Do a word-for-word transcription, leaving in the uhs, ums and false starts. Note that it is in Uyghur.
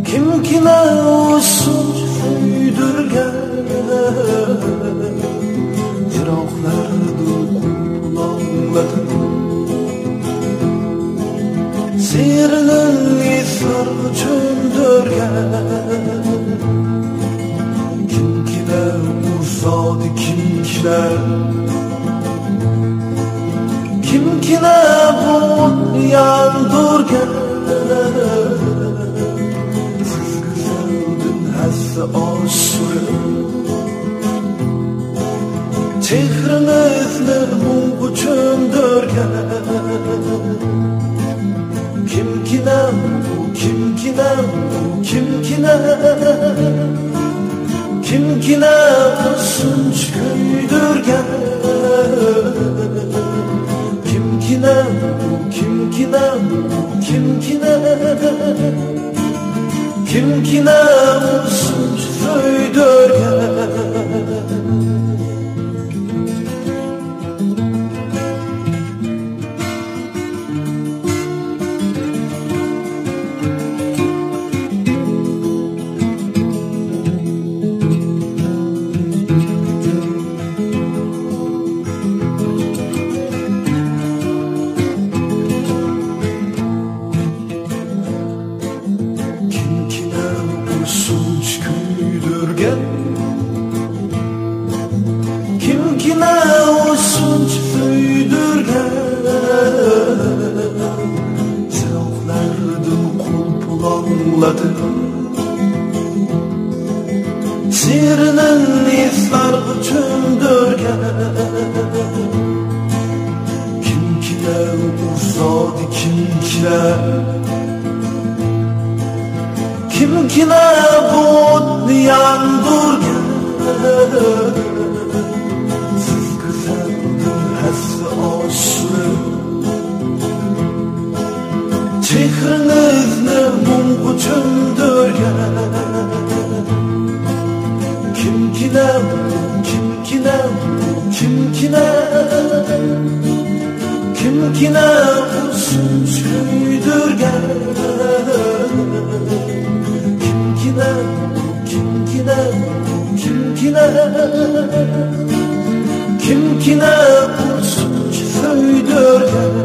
كىمكىنە ئۇسسۇل سۆيدۈرگەن، يىراقلاردىن قۇلاقلىدىم. سېھرىنى ئىسرارغا چۆمدۈرگەن، كىمكىنە ئۇزاتتى، كىمكىنە، كىمكىنە بۇ ئوتنى ياندۇرغان. سىز گۈزەلدىن ھەسسە ئاشۇرۇپ، چېھرىڭىزنى مۇڭغا چۆمدۈرگەن. كىمكىنە، كىمكىنە، كىمكىنە، كىمكىنە شۇنچە كۆيدۈرگەن؟ كىمكىنە، كىمكىنە، كىمكىنە، كىمكىنە شۇنچە سۆيدۈرگەن؟ كىمكىنە ئۇسسۇل كۆيدۈرگەن؟ كىمكىنە ئۇسسۇل سۆيدۈرگەن؟ چىراغلاردىن قۇل پۇلاڭلىدىم. سېھرىنى ئىسرارغا چۆمدۈرگەن. كىمكىنە ئۇزاتتى، كىمكىنە، كىمكىنە بۇ ئوتنى ياندۇرغان؟ سىز گۈزەلدىن ھەسسە ئاشۇرۇپ، چېھرىڭىزنى مۇڭغا چۆمدۈرگەن. كىمكىنە، كىمكىنە، كىمكىنە، كىمكىنە ئۇسسۇل كۆيدۈرگەن؟ كىمكىنە، كىمكىنە، كىمكىنە، كىمكىنە ئۇسسۇل سۆيدۈرگەن؟